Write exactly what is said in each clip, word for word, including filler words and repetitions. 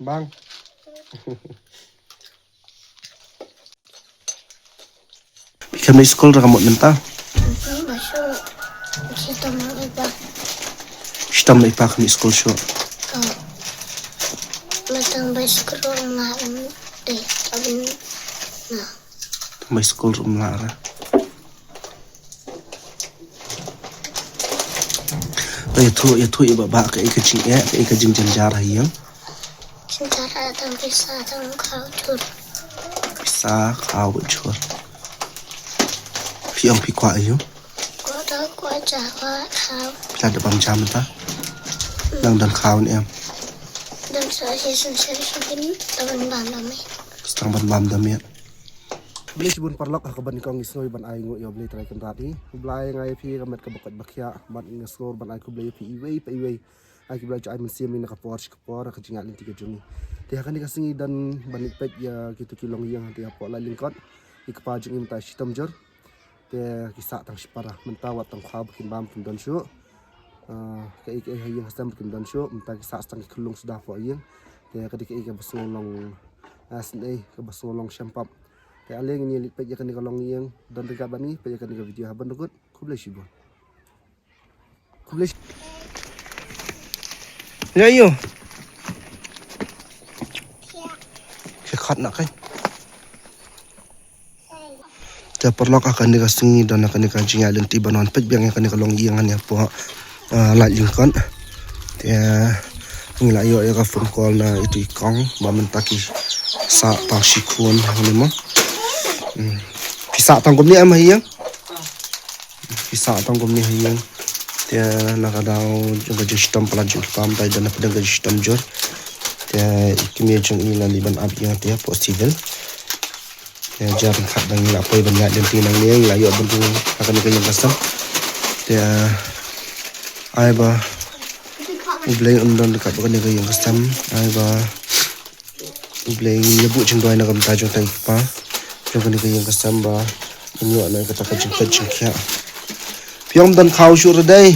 Bang. Phi khlem leit skul re ka mut mynta? Shitom na i pa khlem leit skul shuh. Tang bai skul ruh ym lah re. Ba ïathuh, ïathuh ïa ba, ba kaei ka jingeh, kaei ka jingjynjar ha ïing. Jynjar tang pisa tang khaw jhur. Pisa khaw jhur. Phi ong phi kwah ïa u? Kwah da kwah ja kwah khaw. Phi la da bam ja mynta? Nang don khaw ne em? Don sa shi sun sa shi bin don bam da me. Stang ban bam da me. Khublei shibun paralok ha kaba nyngkong ngi sngew ban ai nguh ïa U Blei Trai Kynrad hi. U Blei nga ïa phi ka met kaba koit ba khiah bad nga sngew ban ai khublei ïa phi iwei pa iwei. Ai ki Blei ju ai mynsiem ïa nga ka por shi ka por ka jingïaid lynti ka jong ngi. Te ha kane ka sngi don ban leit peit ïa kito ki longïing hangtei hapoh Laitlyngkot. Ïa kpa jong ngi mynta shitom jur. Te ki sah tang shipara mynta wat tang khaw ba kin bam kim don shuh. Ah, kaei kaei ha ïing ha sem ba kim don shuh mynta ki sah tang ki khyllung suda hapoh ïing. Te ka dei kaei kaba sngew long, ah, sngewsih kaba sngew long shempap. Te ale ngin ïa leit peit ïa kane ka longïing, don ryngkat bad ngi, peit ïa kane ka video ha ban da kut. Khublei shibun. Khublei shi-, ïa ïo. Ki khat na kai. Te paralok ha kane ka sngi don ha kane ka jingïaid lynti ban wan peit biang ïa kane ka longïing hangne hapoh, ah, Laitlyngkot. Te ngi la ïoh ïa ka phone call na itu i kong ba mynta ki sah tang shi khun hangne mo. Hmm. Ki sah tang kumne em ha ïing? Ki sah tang kumne ha ïing. Te na ka daw jong ka jingshitom palat jong ki pam tai don na pdeng ka jingshitom jur. Te i kmie jong i la dei ban ap ïing te hapoh civil. Te jar khat dang la poi ban ïaid lynti nangne la ïoh ban rung ha kane ka ïing ka sem. Te ai ba U Blei un don ryngkat bad kane ka ïing ka sem. Ai ba U Blei un ïa buh jingduwai na ka bynta jong uta i kpa jong kane ka ïing ka sem ba un ïoh na kata ka jingpeit jingkhiah. Phi ong ym don khaw shuh re dei.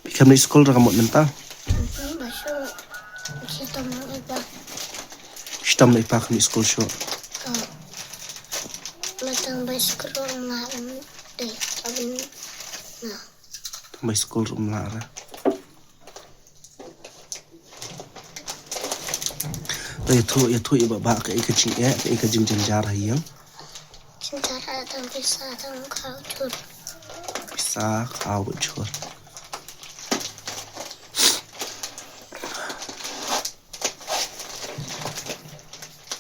Phi khlem leit skul re ka mut mynta? Shitom na i pa khlem leit skul shuh. Tang bai skul ruh ym lah re. Ba ïathuh, ïathuh ïa ba, ba kaei ka jingeh, kaei ka jingjynjar ha ïing. Jynjar tang pisa tang khaw jhur. Pisa khaw jhur.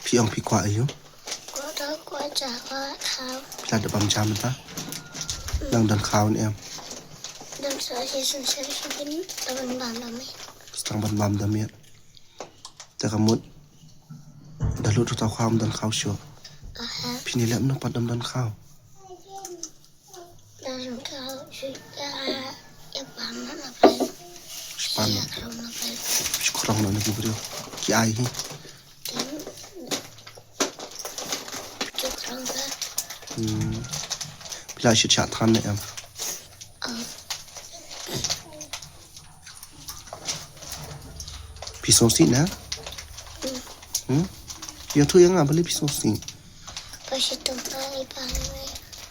Phi ong phi kwah ïa u? Kwah da kwah ja kwah khaw. Phi la da bam ja mynta? Nang don khaw ne em? Don sa shi sun sa shi bin don bam da me. Stang ban bam da me. Te ka mut da lut ruh tau khaw, ym don khaw shuh. Phi ne leh mano pat dam don khaw? Span. Shu khrong noh na ki briew ki ai hi. Hmm. Phi la shit shah than ne em? Phi sngewsih ne? Hmm? Ïathuh ïa nga balei phi sngewsih. Ba shitom ïa i pa mynta.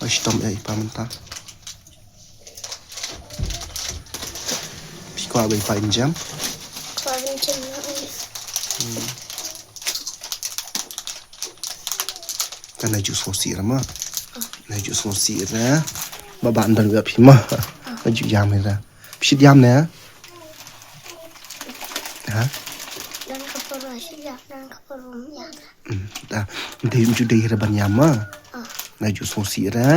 Ba shitom ïa i pa mynta. Phi kwah ba i pa in jem? Kwah ban jem noh. Hmm. Kan la ju sngewsih re ma. La ju sngewsih re. Ba ba ndan ga phi ma. La ju ïam re. Phi shit ïam ne? Ha? Ndan ka por wa shit ïam, ndan ka por wa ïam. Hmm, da. Dei ju dei re ban ïam ma. La ju sngewsih re.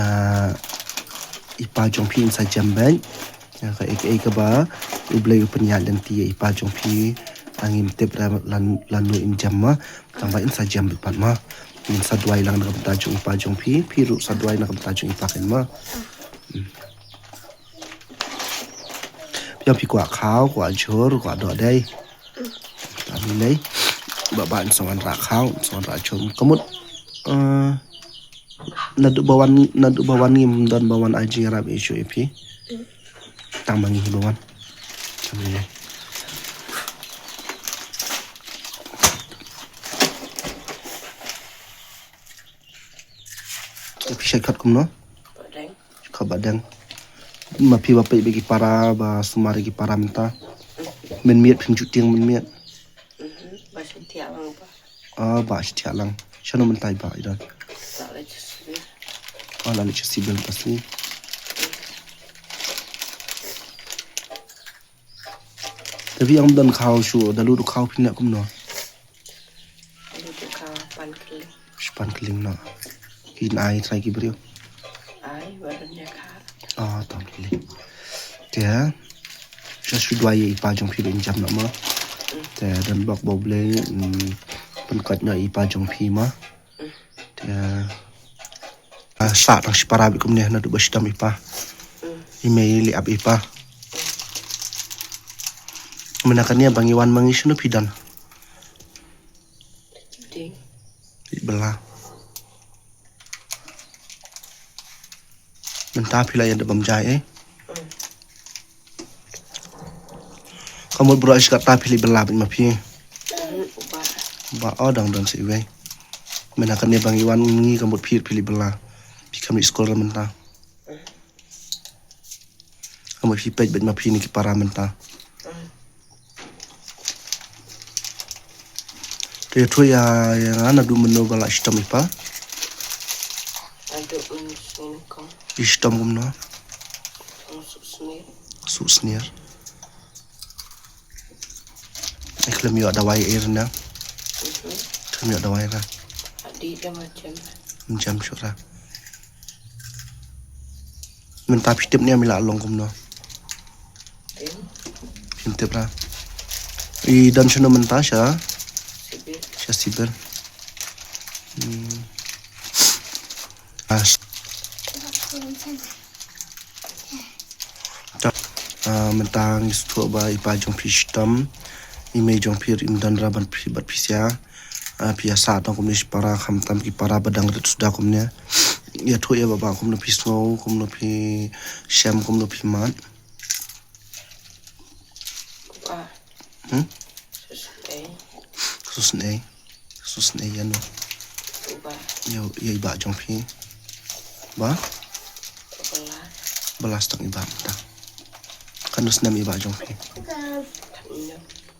Ah, i pa jong phi in sa jem bad. Ïa kaei kaei kaba U Blei u pynïaid lynti ïa i pa jong phi. Ngim tip re lano, lano in jem ma. Tang ba in sa jem bad pat ma. In sa duwai lang na ka bynta jong i pa jong phi, phi ruh sa duwai na ka bynta jong i pa kein ma. Hmm. Phi ong phi kwah khaw, kwah jhur, kwah doh dei. Tang balei? Ba ba in sa wanrah khaw, in sa wanrah jhur. Ka mut, eh, naduh ba wan, naduh ba wan ngim don ba wan ai jingïarap ïa shuh ïa phi. Tang ma ngi hi ba wan. Phi shait khot kumno? Khot ba dang. Ma phi ba peit ba ki para ba sumar ki para mynta. Mynmiet phim ju tieng mynmiet. Ba shi tiang ba. Ah, ba shi tiang lang. Shano mynta i ba i don. La leit sha civil. Ah, la leit sha civil pasi. Te phi ym don khaw shuh, da lut khaw phi neh kumno? Lut khaw pan kylling. Pan kylling noh. Kin ai trai ki briew. Ai, ba don ïa kha. Ah, tam kylling. Te, sha shu duwai ïa i pa jong phi ba in jam noh mo. Te, don bok ba U Blei, mm, pynkot noh i pa jong phi mo. Te, ah, sa tang shipara bad kumne naduh ba shitom i pa. I mei leh ap i pa. Mynta kane ba ngi wan ma ngi shano phi don? Ding. Phi bylla. Mynta phi la ïa da bam jai eh. Ka mut bro ish kata phi leh bylla bad ma phi. Ba o dang don sa iwei. Mynta kane ba ngi wan ngi ka mut phi phi leh bylla. Phi kam leh skul ra mynta. Ka mut phi peit bad ma phi ne ki para mynta. Te ïathuh ïa, ïa nga naduh mynno ba la shitom i pa. Naduh mynno sngewbha. I shitom kumno? Suk snier. Suk snier. I khlem ïoh dawai ei na. Khlem ïoh dawai ra. Adi da ma jem. Jem shuh ra. Mynta phi tip ne mi la long kumno? Phim tip ra. I don shano mynta sha? Sha civil. Hmm. As. Ta, ah, mynta ngi sngewthuh ba i pa jong phi shitom, i mei jong phi ruh im don ra ban phi bad phi sia. Ah, phi ïa sah tang kumne shipara khamtam ki para ba dang rit suda kumne. Ïathuh ïa ba ba kumno phi sngew, kumno phi shem, kumno phi mad. Ba. Hmm? Susnei. Susnei. Susnei ïa no. Ba. Ïa, ïa i ba jong phi. Ba? Ba la. Ba la stang i ba mynta. Katno snem i ba jong phi?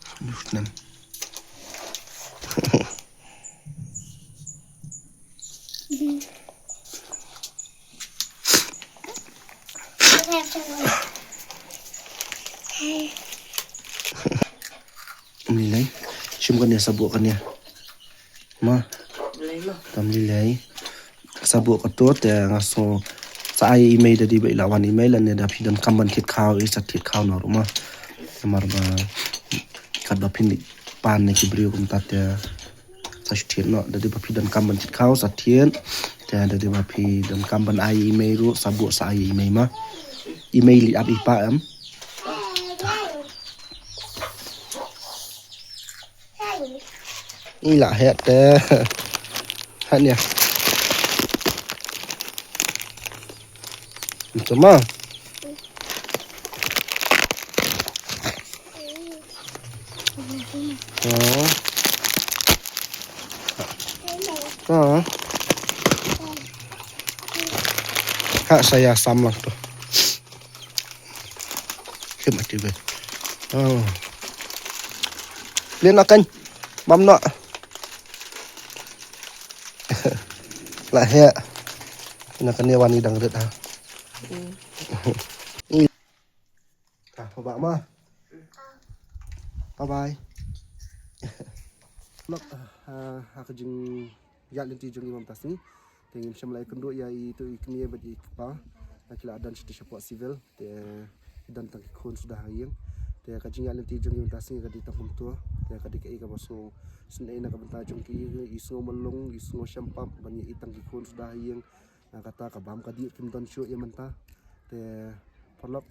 Katno snem? Ym lei lei. Shim kane, sa buh kane. Ma. Lei ma. Tam lei lei. Sa buh kato te nga sngew sa ai i mei da dei ba i la wan i mei lane da phi donkam ban thied khaw i sa thied khaw noh ruh ma. Namar ba katba phin leit pan na ki briew kumta te sa shu thied noh, da dei ba phi donkam ban thied khaw sa thied. Te da dei ba phi donkam ban ai i mei ruh sa buh sa ai i mei ma. I mei leit ap i pa em. I la heh te. Heh nia. Ito ma. Oh. Ah. Ka sa ïa sam lang to. Kim ati be. Oh. Lin akan. Bam no. La heh. Ina kane wan i dang rit ha. Hmm. I. Ka ba ma. Bye bye. Nok, ah, ha ka jingïaid lynti jong i mynta sngi. Te ngim shym la ïakynduh ïa itu i kmie bad i kpa. Ki la don sha sha pok civil. Te ki don tang ki khun suda ha ïing. Te ka jingïaid lynti jong i mynta sngi ka dei tang kumto. Te ka dei kaei kaba sngew sngewsynei na ka bynta jong ki, i sngew malung, i sngew shempap ban ïa i tang ki khun suda ha ïing. Na kata ka bam ka dih kim don shuh ïa mynta. Te paralok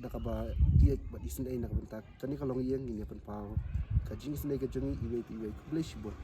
da kaba ïeit bad isynei na ka bynta kane ka longïing ngin ïa pynpaw ka jingisynei ka jong ngi iwei pa iwei. Khublei shibun.